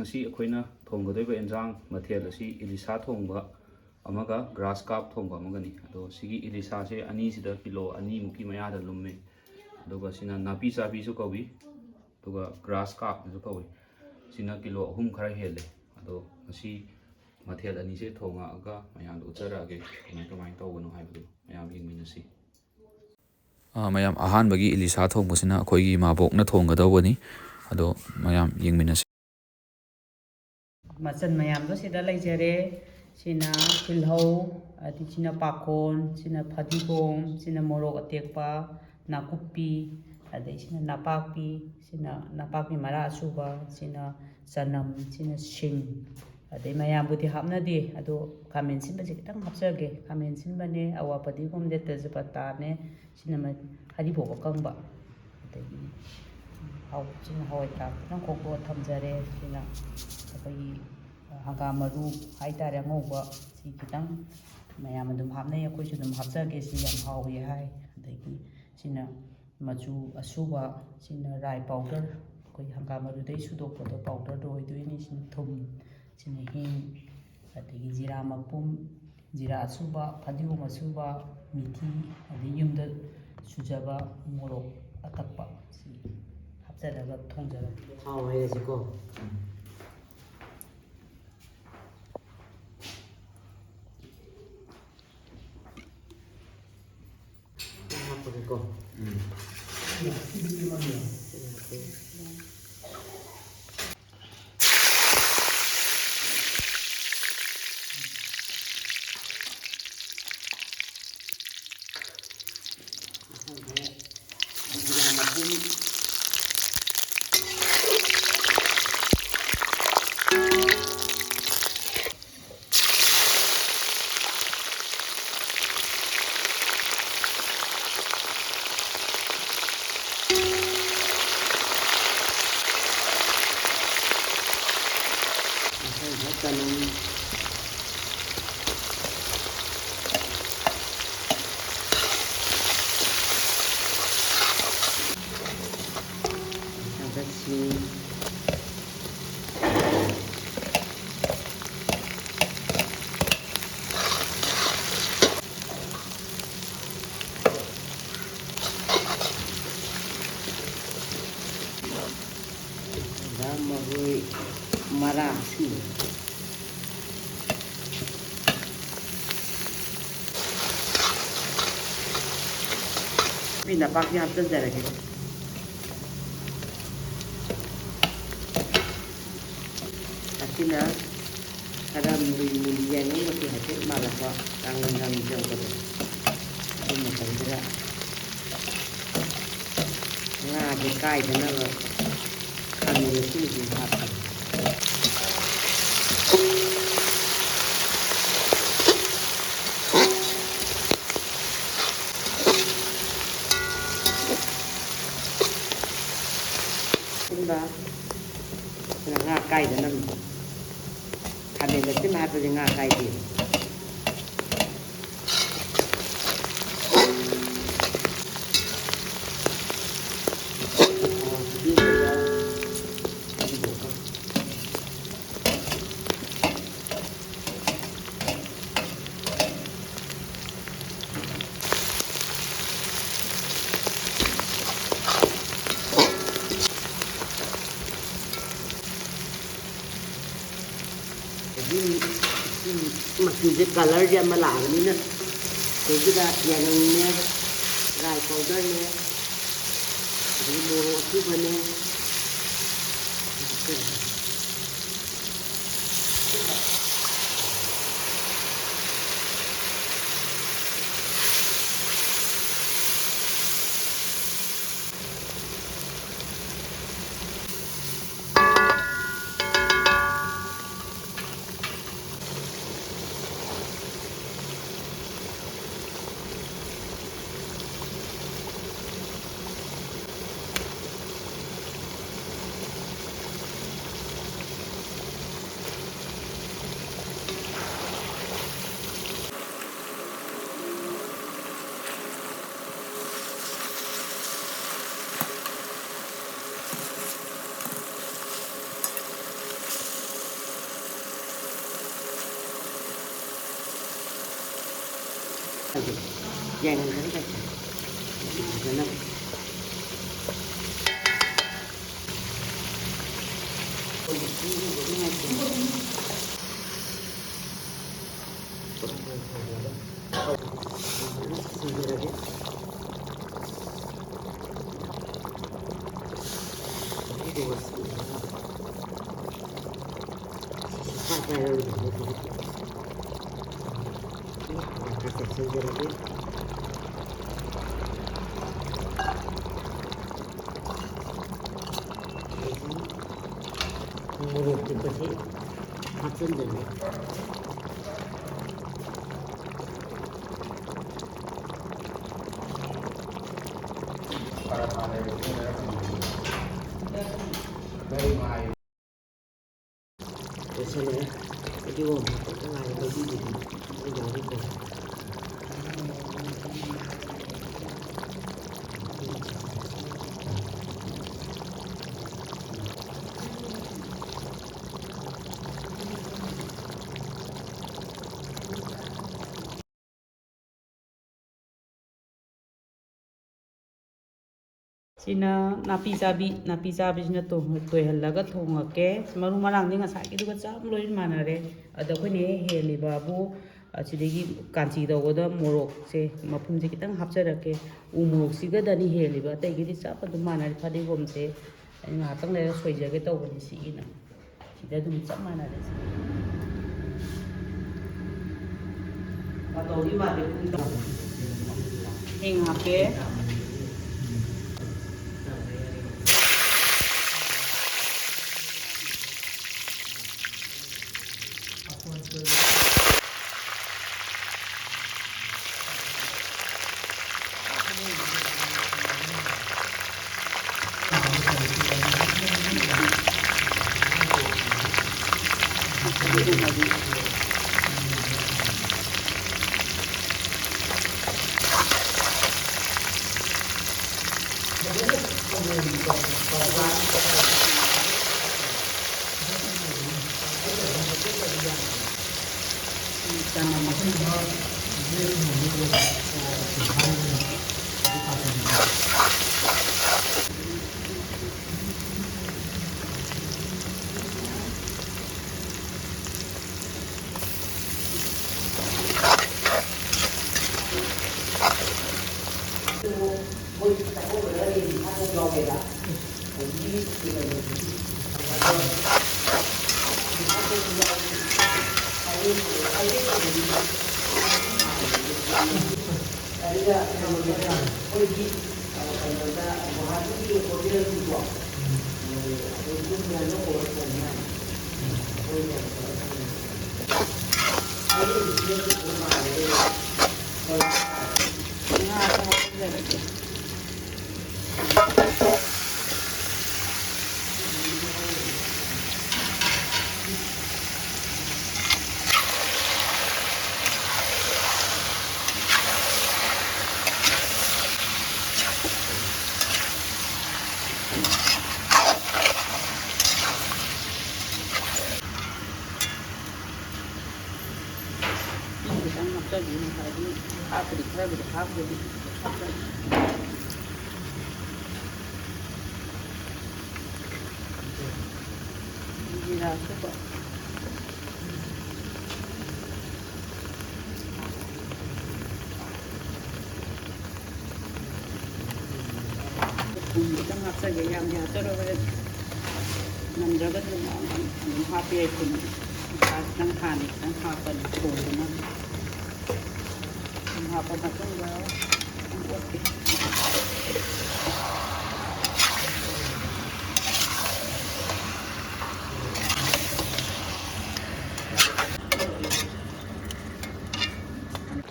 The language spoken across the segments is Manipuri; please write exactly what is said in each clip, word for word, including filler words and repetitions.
ꯉꯁꯤ ꯑꯩꯈꯣꯏꯅ ꯊꯣꯡꯒꯗꯣꯏꯕ ꯑꯦꯟꯁꯥꯡ ꯃꯊꯦꯜ ꯑꯁꯤ ꯏꯂꯤꯁꯥ ꯊꯣꯡꯕ ꯑꯃꯒ ꯒ꯭ꯔꯥꯁ ꯀꯥꯔꯞ ꯊꯣꯡꯕ ꯑꯃꯒꯅꯤ꯫ ꯑꯗꯣ ꯁꯤꯒꯤ ꯏꯂꯤꯁꯥꯁꯦ ꯑꯅꯤꯁꯤꯗ ꯀꯤꯂꯣ ꯑꯅꯤꯃꯨꯛꯀꯤ ꯃꯌꯥꯗ ꯂꯨꯝꯃꯦ꯫ ꯑꯗꯨꯒ ꯁꯤꯅ ꯅꯥꯄꯤ ꯆꯥꯕꯤꯁꯨ ꯀꯧꯏ, ꯑꯗꯨꯒ ꯒ꯭ꯔꯥꯁ ꯀꯥꯔꯞꯅꯁꯨ ꯀꯧꯏ꯫ ꯁꯤꯅ ꯀꯤꯂꯣ ꯑꯍꯨꯝ ꯈꯔ ꯍꯦꯜꯂꯦ꯫ ꯑꯗꯣ ꯉꯁꯤ ꯃꯊꯦꯜ ꯑꯅꯤꯁꯦ ꯊꯣꯡꯉꯛꯑꯒ ꯃꯌꯥꯝꯗ ꯎꯠꯆꯔꯛꯑꯒꯦ, ꯀꯃꯥꯏ ꯀꯃꯥꯏꯅ ꯇꯧꯕꯅꯣ ꯍꯥꯏꯕꯗꯨ ꯃꯌꯥꯝ ꯌꯦꯡꯃꯤꯟꯅꯁꯤ꯫ ꯑ, ꯃꯌꯥꯝ, ꯑꯍꯥꯟꯕꯒꯤ ꯏꯂꯤꯁꯥ ꯊꯣꯡꯕꯁꯤꯅ ꯑꯩꯈꯣꯏꯒꯤ ꯏꯃꯥꯕꯣꯛꯅ ꯊꯣꯡꯒꯗꯧꯕꯅꯤ꯫ ꯑꯗꯣ ꯃꯌꯥꯝ ꯌꯦꯡꯃꯤꯟꯅꯁꯤ꯫ ꯃꯆꯜ ꯃꯌꯥꯝꯗꯣ ꯁꯤꯗ ꯂꯩꯖꯔꯦ꯫ ꯁꯤꯅ ꯇꯤꯜꯍꯧ, ꯑꯗꯩ ꯁꯤꯅ ꯄꯥꯈꯣꯟ, ꯁꯤꯅ ꯐꯗꯤꯒꯣꯝ, ꯁꯤꯅ ꯃꯣꯔꯣꯛ ꯑꯇꯦꯛꯄ, ꯅꯥꯀꯨꯞꯄꯤ, ꯑꯗꯩ ꯁꯤꯅ ꯅꯄꯥꯛꯄꯤ, ꯁꯤꯅ ꯅꯄꯥꯛꯄꯤ ꯃꯔꯥ ꯑꯁꯨꯕ, ꯁꯤꯅ ꯆꯅꯝ, ꯁꯤꯅ ꯁꯤꯡ, ꯑꯗꯩ ꯃꯌꯥꯝꯕꯨꯗꯤ ꯍꯥꯞꯅꯗꯦ, ꯑꯗꯣ ꯈꯥꯃꯦꯟ ꯑꯁꯤꯟꯕꯁꯦ ꯈꯤꯇꯪ ꯍꯥꯞꯆꯒꯦ꯫ ꯈꯥꯃꯦꯟ ꯑꯁꯤꯟꯕꯅꯦ, ꯑꯋꯥ ꯐꯗꯤꯒꯣꯝꯅꯦ, ꯇꯦꯖꯄꯇꯥꯅꯦ, ꯁꯤꯅ ꯃ-, ꯍꯔꯤꯕꯣꯞ ꯑꯀꯪꯕ, ꯑꯗꯒꯤ ꯍꯋꯥꯏ ꯊ꯭ꯔꯥꯛ ꯈꯤꯇꯪ ꯈꯣꯛꯇꯣꯛꯑ ꯊꯝꯖꯔꯦ꯫ ꯁꯤꯅ ꯑꯩꯈꯣꯏꯒꯤ ꯍꯪꯒꯥꯝ ꯃꯔꯨ ꯍꯥꯏꯇꯥꯔꯦ, ꯑꯉꯧꯕ, ꯁꯤ ꯈꯤꯇꯪ ꯃꯌꯥꯝ ꯑꯗꯨꯝ ꯍꯥꯞꯅꯩ, ꯑꯩꯈꯣꯏꯁꯨ ꯑꯗꯨꯝ ꯍꯥꯞꯆꯒꯦ, ꯁꯤ ꯌꯥꯝ ꯍꯥꯎꯋꯦ ꯍꯥꯏ꯫ ꯑꯗꯒꯤ ꯁꯤꯅ ꯃꯆꯨ ꯑꯁꯨꯕ, ꯁꯤꯅ ꯔꯥꯏ ꯄꯥꯎꯗꯔ, ꯑꯩꯈꯣꯏ ꯍꯪꯒꯥꯝ ꯃꯔꯨꯗꯩ ꯁꯨꯗꯣꯛꯄꯗꯣ, ꯄꯥꯎꯗꯔꯗꯣ ꯑꯣꯏꯗꯣꯏꯅꯤ꯫ ꯁꯤꯅ ꯊꯨꯝ, ꯁꯤꯅ ꯍꯤꯡ, ꯑꯗꯒꯤ ꯖꯤꯔꯥ ꯃꯄꯨꯝ, ꯖꯤꯔꯥ ꯑꯁꯨꯕ, ꯐꯗꯤꯒꯣꯝ ꯑꯁꯨꯕ, ꯃꯤꯊꯤ, ꯑꯗꯩ ꯌꯨꯝꯗ ꯁꯨꯖꯕ ꯃꯣꯔꯣꯛ ꯑꯇꯛꯄ, ꯁꯤ ꯍꯥꯞꯆꯤꯜꯂꯒ ꯊꯣꯡꯖꯔꯒꯦ꯫ ꯊꯥꯎ ꯍꯩꯔꯁꯤꯀꯣ꯫ ꯍꯥꯞꯄꯒꯦꯀꯣ꯫ ꯎꯝ꯫ ꯍꯟꯗꯛꯁꯤ ꯃꯔꯥ ꯁꯤ꯫ ꯅꯥꯄꯤ ꯅꯄꯥꯛꯄꯤ ꯍꯥꯞꯆꯤꯟꯖꯔꯒꯦ꯫ ꯑꯁꯤꯅ ꯈꯔ ꯃꯨꯔꯤ ꯃꯨꯔꯤ ꯌꯥꯏꯉꯪ ꯃꯆꯨ ꯍꯥꯏꯐꯦꯠ ꯃꯥꯜꯂꯛꯄ ꯉꯥꯡꯂꯤ ꯉꯥꯡꯂꯤ ꯇꯧꯕꯗꯣ꯫ ꯑꯗꯨ ꯃꯇꯝꯗꯨꯗ ꯉꯥꯁꯦ ꯀꯥꯏꯗꯅꯕ ꯈꯥꯃꯦꯟ ꯑꯁꯤꯟꯕꯁꯦ ꯍꯥꯞꯄꯦ꯫ ꯑꯁꯤꯟꯕ ꯁꯤꯅ ꯉꯥ ꯀꯥꯏꯗꯅꯕꯅꯤ꯫ ꯈꯥꯃꯦꯟ ꯑꯁꯤꯟꯕ ꯍꯥꯞꯄꯁꯦ ꯉꯥ ꯀꯥꯏꯗꯦ꯫ ꯑꯗꯒꯤ ꯃꯆꯨꯁꯦ, ꯀꯂꯔꯁꯦ ꯑꯃ ꯂꯥꯛꯑꯕꯅꯤꯅ, ꯁꯤꯗꯩꯁꯤꯗ ꯌꯥꯏꯉꯪꯅꯦ, ꯗ꯭ꯔꯥꯏ ꯄꯥꯎꯗꯔꯅꯦ, ꯑꯗꯒꯤ ꯃꯣꯔꯣꯛ ꯑꯁꯨꯕꯅꯦ, ꯌꯥꯏꯉꯪ ꯈꯔ ꯆꯥꯏꯁꯜꯂꯣ꯫ ꯐꯖꯅ꯫ ꯃꯣꯔꯣꯛ ꯑꯇꯦꯛꯄꯁꯤ ꯍꯥꯞꯆꯤꯟꯖꯔꯦ꯫ ꯂꯣꯏꯁꯤꯜꯂꯛꯑꯦ꯫ ꯐꯗꯤꯒꯣꯝ ꯍꯥꯞꯄꯛꯇ ꯉꯥꯏꯔꯦ, ꯂꯧꯕꯤꯕꯗꯤ ꯑꯩ ꯌꯥꯎꯔꯤꯀꯣ꯫ ꯁꯤꯅ ꯅꯥꯄꯤ ꯆꯥꯕꯤ, ꯅꯥꯄꯤ ꯆꯥꯕꯤꯁꯤꯅ ꯇꯣꯏꯍꯜꯂꯒ ꯊꯣꯡꯉꯛꯀꯦ꯫ ꯃꯔꯨ ꯃꯔꯥꯡꯗꯤ ꯉꯁꯥꯏꯒꯤꯗꯨꯒ ꯆꯞ ꯂꯣꯏ ꯃꯥꯟꯅꯔꯦ꯫ ꯑꯗ ꯑꯩꯈꯣꯏꯅ ꯍꯦꯛ ꯍꯦꯜꯂꯤꯕꯕꯨ ꯑꯁꯤꯗꯒꯤ ꯀꯥꯟꯆꯤ ꯇꯧꯕꯗ ꯃꯣꯔꯣꯛꯁꯦ ꯃꯄꯨꯝꯁꯦ ꯈꯤꯇꯪ ꯍꯥꯞꯆꯔꯛꯀꯦ꯫ ꯎ ꯃꯣꯔꯣꯛꯁꯤꯒꯗꯅꯤ ꯍꯦꯜꯂꯤꯕ, ꯑꯇꯩꯒꯤꯗꯤ ꯆꯞ ꯑꯗꯨꯝ ꯃꯥꯟꯅꯔꯦ꯫ ꯐꯗꯤꯒꯣꯝꯁꯦ ꯑꯩ ꯉꯥꯏꯍꯥꯛꯇꯪ ꯂꯩꯔꯒ ꯁꯣꯏꯖꯒꯦ ꯇꯧꯕꯅꯤ ꯁꯤꯒꯤꯅ꯫ ꯁꯤꯗ ꯑꯗꯨꯝ ꯆꯞ ꯃꯥꯟꯅꯔꯦ ꯁꯤꯗꯤ꯫ ꯃꯇꯧꯗꯤ ꯃꯥꯟꯗꯦ, ꯄꯨꯡ ꯇꯔꯥ꯫ ꯍꯤꯡ ꯍꯥꯞꯄꯦ꯫ ꯑꯗꯨꯒ ꯀꯩꯅꯣꯗ ꯑꯩꯈꯣꯏꯒꯤ, ꯑ, ꯀꯩꯅꯣꯗ ꯒꯨꯋꯥꯍꯥꯇꯤꯒꯤ ꯍꯣꯇꯦꯜꯒꯤꯀꯣ, ꯑꯩꯈꯣꯏ ꯄꯨꯡ ꯀꯌꯥꯗ ꯍꯧꯔ ꯊꯣꯡꯉꯤ ꯍꯥꯏꯅꯣ? ꯑꯩꯈꯣꯏ ꯀꯩꯅꯣ ꯇꯧꯔ ꯊꯣꯡꯉꯤ꯫ ꯑꯩ ꯍꯧꯖꯤꯛ ꯄꯨꯡ ꯃꯉꯥꯗ ꯂꯩꯔꯦ꯫ ꯉꯥ ꯑꯇꯥꯎꯕ ꯂꯩꯔꯛꯀꯦ꯫ ꯈꯤꯇꯪ ꯍꯥꯞꯆꯒꯦ, ꯉꯁꯥꯏꯒꯤ ꯍꯥꯞꯄꯗꯤ ꯈꯔꯕꯨꯗꯤ ꯍꯥꯞꯄꯗꯤ ꯍꯥꯞꯆꯒꯦ꯫ ꯖꯤꯔꯥ ꯑꯁꯨꯕ꯫ ꯊꯨꯝ ꯈꯤꯇꯪ ꯍꯥꯞꯆꯒꯦ, ꯌꯥꯝꯗꯤ ꯍꯥꯞꯆꯔꯣꯏ, ꯍꯣꯔꯦꯟ ꯉꯝꯗ꯭ꯔꯒꯁꯨ ꯑꯗꯨꯝ ꯍꯥꯞꯄ ꯌꯥꯏ꯫ ꯊꯨꯝ ꯈꯤꯇꯪ ꯍꯥꯟꯅ ꯈꯤꯇꯪ ꯍꯥꯞꯄꯅꯤ ꯊꯣꯡꯗꯅꯕ꯫ ꯊꯨꯝ ꯍꯥꯞꯄ ꯃꯇꯨꯡꯗ ꯑꯣꯠꯀꯦ꯫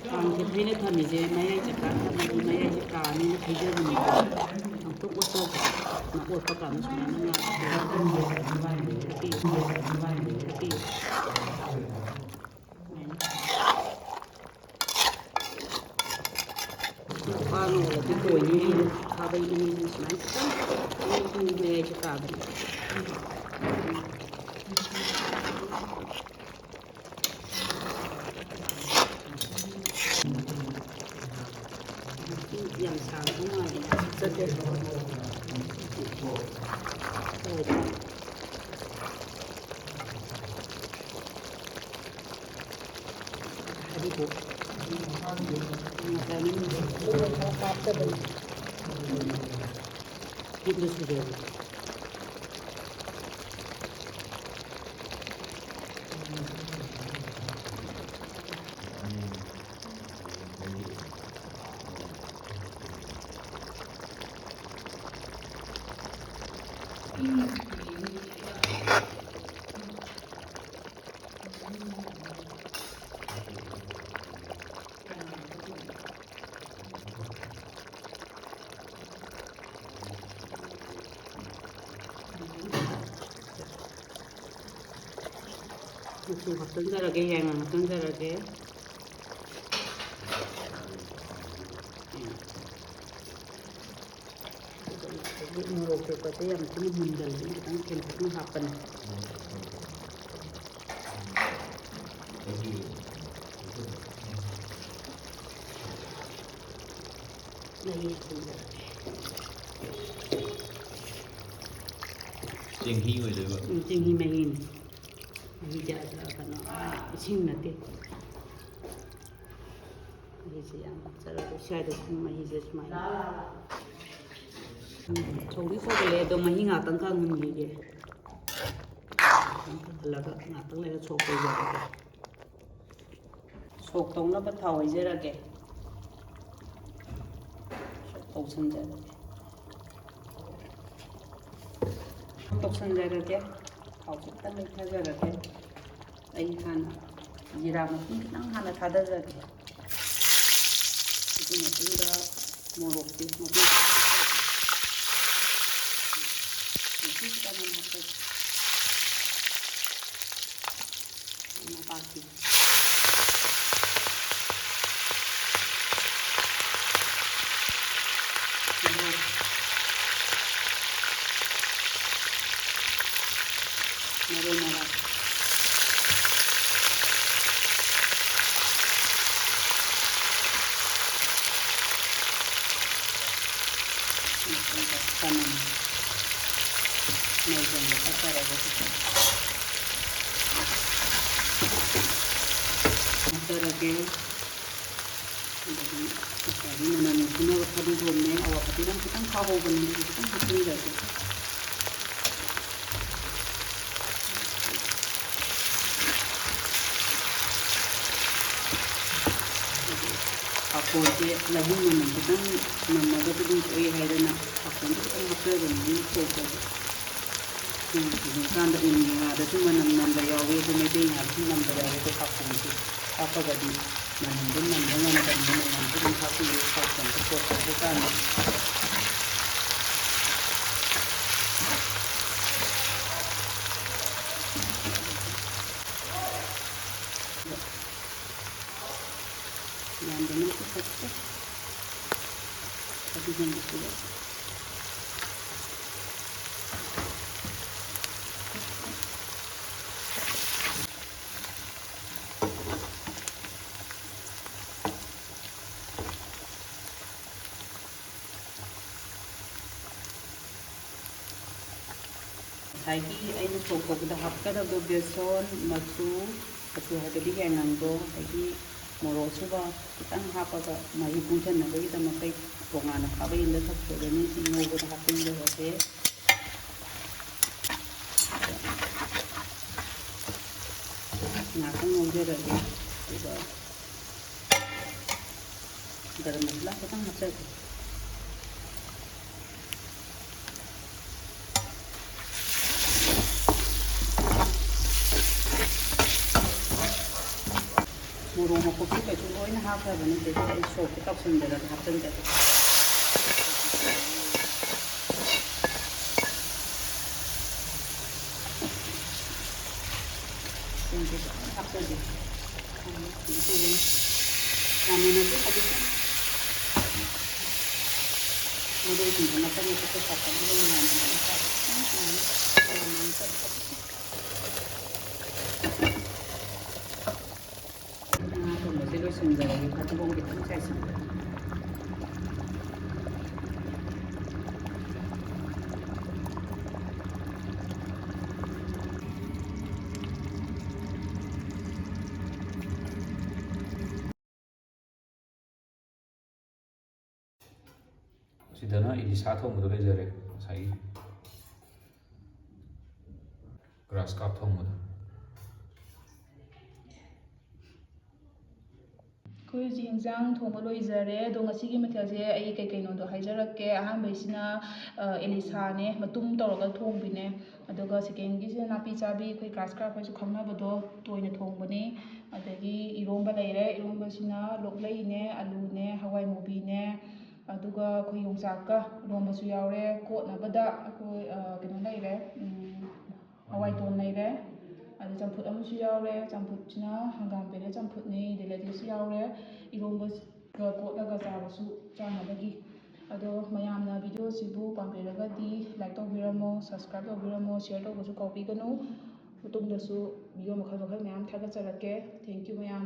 ꯈꯥꯡꯁꯦ ꯐꯩꯅ ꯊꯝꯃꯤꯁꯦ ꯃꯌꯥꯏ ꯆꯞ ꯆꯥꯅ ꯊꯝꯃꯗꯤ ꯃꯌꯥꯏꯁꯦ ꯀꯥꯅꯤꯅ ꯍꯩꯖꯕꯅꯤꯀꯣ꯫ ꯑꯃꯨꯛꯇ ꯑꯣꯠꯆꯒꯦ꯫ ꯑꯣꯠꯄ ꯀꯥꯟꯗ ꯁꯨꯃꯥꯏꯅ ꯉꯥ ꯁꯨꯃꯥꯏꯅ ꯄꯥꯟ ꯑꯣꯏꯔꯗꯤ ꯇꯣꯏꯅꯤ, ꯈꯥꯕꯩ ꯏꯅꯦꯅ ꯁꯨꯃꯥꯏꯅ ꯈꯤꯇꯪ ꯃꯌꯥꯏ ꯆꯞ ꯆꯥꯕꯅꯤ꯫ ꯌꯥꯝ ꯁꯥꯡꯕ ꯃꯥꯜꯂꯦ, ꯆꯠꯇꯦ꯫ ꯍꯣꯏ꯫ ꯍꯥꯏꯗꯤꯀꯣ, ꯉꯁꯥꯏꯒꯤ ꯈꯔ ꯍꯥꯞꯇꯕꯅꯤ꯫ ꯁ꯭ꯀꯤꯞꯇ ꯁꯨꯖꯔꯒꯦ꯫ ꯃꯆꯨ ꯍꯥꯞꯆꯤꯟꯖꯔꯒꯦ, ꯌꯥꯏꯉꯪ ꯍꯥꯞꯆꯤꯟꯖꯔꯒꯦ꯫ ꯑꯗꯒꯤ ꯃꯣꯔꯣꯛ ꯑꯇꯦꯛꯄꯁꯦ ꯌꯥꯝ ꯊꯤꯅ ꯃꯨꯟꯒꯜꯂꯤ, ꯈꯤꯇꯪ ꯊꯦꯡꯇꯛꯅ ꯍꯥꯞꯄꯅꯤ꯫ ꯃꯍꯤ ꯍꯥꯞꯆꯤꯟꯖꯔꯒꯦ꯫ ꯆꯦꯡꯍꯤ ꯑꯣꯏꯗꯣꯏꯕ? ꯎꯝ, ꯆꯦꯡꯍꯤ ꯃꯍꯤꯅꯤ꯫ ꯃꯍꯤꯁꯦ, ꯑ, ꯀꯩꯅꯣ, ꯑ, ꯏꯁꯤꯡ ꯅꯠꯇꯦ꯫ ꯃꯍꯤꯁꯦ ꯌꯥꯝ ꯍꯥꯞꯆꯔꯒꯦ꯫ ꯁ꯭ꯋꯥꯏꯗ ꯁꯨꯝ ꯃꯍꯤꯁꯦ ꯁꯨꯃꯥꯏꯅ꯫ ꯎꯝ, ꯁꯧꯗꯤ ꯁꯧꯒꯠꯂꯦ, ꯑꯗꯣ ꯃꯍꯤ ꯉꯥꯛꯇꯪ ꯀꯪꯍꯟꯈꯤꯒꯦ꯫ ꯉꯥꯛꯇꯪ ꯀꯪꯍꯜꯂꯒ ꯉꯥꯛꯇꯪ ꯂꯩꯔ ꯁꯣꯛ ꯇꯧꯖꯔꯒꯦ꯫ ꯁꯣꯛ ꯇꯧꯅꯕ ꯊꯥꯎ ꯍꯩꯖꯔꯒꯦ꯫ ꯁꯣꯛ ꯇꯧꯁꯟꯖꯔꯒꯦ꯫ ꯇꯧꯁꯟꯖꯔꯒꯦ꯫ ꯊꯥꯎ ꯈꯤꯇꯪ ꯂꯩꯊꯖꯔꯒꯦ꯫ ꯑꯩ ꯍꯥꯟꯅ ꯖꯤꯔꯥ ꯃꯄꯨꯝ ꯈꯤꯇꯪ ꯍꯥꯟꯅ ꯊꯥꯗꯖꯒꯦ꯫ ꯑꯗꯨꯒꯤ ꯃꯇꯨꯡꯗ ꯃꯣꯔꯣꯛꯁꯦ ꯃꯄꯨꯝ ꯈꯤꯇꯪ ꯍꯥꯞꯆꯒꯦ꯫ ꯃꯄꯨꯝ ꯈꯤꯇꯪ ꯍꯥꯟꯅ ꯍꯥꯞꯆꯒꯦ꯫ ꯅꯄꯥꯛꯄꯤ꯫ ꯇꯤꯜꯍꯧ꯫ ꯃꯔꯨ ꯃꯔꯥꯡ꯫ ꯃꯊꯪꯗ ꯆꯅꯝ꯫ ꯃꯩꯁꯦ ꯃꯨꯊꯠꯆꯔꯒꯦ ꯈꯤꯇꯪ꯫ ꯍꯥꯞꯆꯔꯒꯦ꯫ ꯑꯗꯒꯤ ꯉꯁꯥꯏꯒꯤ ꯃꯅꯝ ꯅꯨꯡꯁꯤꯅꯕ ꯐꯗꯤꯒꯣꯝꯅꯦ, ꯑꯋꯥ ꯐꯗꯤꯒꯣꯝ ꯈꯤꯇꯪ ꯊꯥꯍꯧꯕꯅꯦ, ꯑꯗꯨꯁꯨ ꯈꯤꯇꯪ ꯍꯥꯞꯆꯤꯟꯖꯔꯒꯦ꯫ ꯄꯥꯐꯣꯔꯁꯦ ꯂꯧꯕꯨꯛ ꯃꯅꯝ ꯈꯤꯇꯪ ꯅꯝꯃꯒꯁꯨ ꯑꯗꯨꯝ ꯊꯣꯛꯑꯦ ꯍꯥꯏꯗꯅ ꯄꯥꯐꯣꯔꯁꯦ ꯈꯤꯇꯪ ꯍꯥꯞꯆꯕꯅꯤ, ꯑꯗꯨꯝ ꯁꯣꯛꯄꯁꯦ꯫ ꯎꯝ, ꯍꯧꯖꯤꯛꯀꯥꯟꯗ ꯎꯟꯒꯤ ꯉꯥꯗꯁꯨ ꯃꯅꯝ ꯅꯝꯕ ꯌꯥꯎꯋꯤ, ꯑꯗꯨ ꯃꯩꯇꯩ ꯉꯥꯗꯁꯨ ꯅꯝꯕ ꯌꯥꯎꯋꯤ, ꯑꯗꯣ ꯄꯥꯐꯣꯔꯁꯦ ꯍꯥꯞꯄꯒꯗꯤ ꯃꯅꯝꯗꯣ ꯅꯝꯕ ꯉꯝꯗꯕꯅꯤꯅ ꯃꯌꯥꯝꯁꯨ ꯑꯗꯨꯝ ꯍꯥꯞꯄꯤꯌꯨ, ꯄꯥꯐꯣꯔꯗꯣ ꯁꯣꯛ ꯇꯧꯕ ꯀꯥꯟꯗ꯫ ꯑꯗꯨꯒꯨꯝꯕꯁꯤꯗ ꯉꯁꯥꯏꯒꯤ ꯑꯩꯅ ꯁꯣꯛ ꯇꯧꯕꯗ ꯍꯥꯞꯀꯗꯕꯗꯣ ꯕꯦꯁꯣꯟ, ꯃꯆꯨ, ꯃꯆꯨ ꯍꯥꯏꯕꯗꯤ ꯌꯥꯏꯉꯪꯗꯣ, ꯑꯗꯒꯤ ꯃꯣꯔꯣꯛ ꯑꯁꯨꯕ ꯈꯤꯇꯪ ꯍꯥꯞꯄꯒ ꯃꯍꯤ ꯄꯨꯡꯊꯅꯕꯒꯤꯗꯃꯛꯇ ꯑꯩ ꯇꯣꯉꯥꯟꯅ ꯈꯥꯕꯩ ꯑꯃꯗ ꯊꯛꯆꯒꯅꯤ꯫ ꯁꯤ ꯉꯧꯕꯗ ꯍꯥꯞꯆꯤꯟꯖꯔꯒꯦ꯫ ꯉꯥꯛꯇꯪ ꯉꯧꯖꯔꯒꯦ꯫ ꯑꯗꯨꯒ ꯒꯔꯝ ꯃꯁꯥꯂꯥ ꯈꯤꯇꯪ ꯍꯥꯞꯆꯒꯦ꯫ ꯃꯣꯔꯣꯛ ꯃꯀꯨꯞꯁꯨ ꯀꯩꯁꯨ ꯂꯣꯏꯅ ꯍꯥꯞꯈ꯭ꯔꯕꯅꯤ꯫ ꯁꯤꯗꯩꯁꯤꯗ ꯑꯩ ꯁꯣꯛꯁꯦ ꯇꯧꯁꯤꯟꯖꯔꯒ ꯍꯥꯞꯆꯤꯟꯖꯒꯦ꯫ ꯁꯤꯡꯁꯦ ꯂꯣꯏꯅ ꯍꯥꯞꯆꯤꯟꯖꯒꯦ꯫ ꯌꯥꯝꯅ ꯅꯠꯇꯦ, ꯈꯖꯤꯛꯇꯪ꯫ ꯃꯔꯣꯏꯁꯤꯡꯁꯦ ꯃꯆꯦꯠ ꯃꯆꯦꯠ ꯀꯛꯊꯠꯂꯒ ꯌꯥꯝꯅ ꯃꯆꯦꯠ ꯃꯆꯦꯠ ꯉꯥ ꯊꯣꯡꯕꯁꯦ ꯂꯣꯏꯁꯤꯟꯖꯔꯒꯦ꯫ ꯐꯗꯤꯒꯣꯝ ꯈꯤꯇꯪ ꯆꯥꯏꯁꯤꯟꯖꯔꯒꯦ꯫ ꯁꯤꯗꯅ ꯏꯂꯤꯁꯥ ꯊꯣꯡꯕꯗꯣ ꯂꯩꯖꯔꯦ, ꯉꯁꯥꯏꯒꯤ ꯒ꯭ꯔꯥꯁ ꯀꯥꯞ ꯊꯣꯡꯕꯗꯣ꯫ ꯑꯩꯈꯣꯏ ꯍꯧꯖꯤꯛ ꯏꯟꯖꯥꯡ ꯊꯣꯡꯕ ꯂꯣꯏꯖꯔꯦ꯫ ꯑꯗꯣ ꯉꯁꯤꯒꯤ ꯃꯊꯦꯜꯁꯦ ꯑꯩ ꯀꯩ ꯀꯩꯅꯣꯗꯣ ꯍꯥꯏꯖꯔꯛꯀꯦ꯫ ꯑꯍꯥꯟꯕꯩꯁꯤꯅ, ꯑ, ꯑꯦꯂꯤꯁꯥꯅꯦ, ꯃꯇꯨꯝ ꯇꯧꯔꯒ ꯊꯣꯡꯕꯤꯅꯦ꯫ ꯑꯗꯨꯒ ꯁꯦꯀꯦꯟꯒꯤꯁꯤꯅ ꯅꯥꯄꯤ ꯆꯥꯕꯤ, ꯑꯩꯈꯣꯏ ꯒ꯭ꯔꯥꯁ ꯀꯥꯞ ꯍꯥꯏꯁꯨ ꯈꯪꯅꯕꯗꯣ, ꯇꯣꯏꯅ ꯊꯣꯡꯕꯅꯤ꯫ ꯑꯗꯒꯤ ꯏꯔꯣꯝꯕ ꯂꯩꯔꯦ꯫ ꯏꯔꯣꯝꯕꯁꯤꯅ ꯂꯣꯛꯂꯩꯅꯦ, ꯑꯂꯨꯅꯦ, ꯍꯋꯥꯏ ꯃꯨꯕꯤꯅꯦ, ꯑꯗꯨꯒ ꯑꯩꯈꯣꯏ ꯌꯣꯡꯆꯥꯛꯀ ꯏꯔꯣꯝꯕꯁꯨ ꯌꯥꯎꯔꯦ꯫ ꯀꯣꯠꯅꯕꯗ ꯑꯩꯈꯣꯏ, ꯑ, ꯀꯩꯅꯣ ꯂꯩꯔꯦ, ꯎꯝ, ꯍꯋꯥꯏꯇꯣꯟ ꯂꯩꯔꯦ꯫ ꯑꯗꯩ ꯆꯝꯐꯨꯠ ꯑꯃꯁꯨ ꯌꯥꯎꯔꯦ꯫ ꯆꯝꯐꯨꯠꯁꯤꯅ ꯍꯪꯒꯥꯝ ꯄꯦꯔꯦ ꯆꯝꯐꯨꯠꯅꯤ, ꯑꯗꯩ ꯂꯦꯗꯤꯁꯁꯨ ꯌꯥꯎꯔꯦ꯫ ꯏꯔꯣꯝꯕ ꯀꯣꯠꯂꯒ ꯆꯥꯕꯁꯨ ꯆꯥꯅꯕꯒꯤ꯫ ꯑꯗꯣ ꯃꯌꯥꯝꯅ video ꯁꯤꯕꯨ ꯄꯥꯝꯕꯤꯔꯒꯗꯤ like ꯇꯧꯕꯤꯔꯝꯃꯣ, subscribe ꯇꯧꯕꯤꯔꯝꯃꯣ, share ꯇꯧꯕꯁꯨ ꯀꯥꯎꯕꯤꯒꯅꯨ꯫ ꯃꯇꯨꯡꯗꯁꯨ video ꯃꯈꯜ ꯃꯈꯜ ꯃꯌꯥꯝ ꯊꯥꯒꯠꯆꯔꯛꯀꯦ꯫ Thank you ꯃꯌꯥꯝ꯫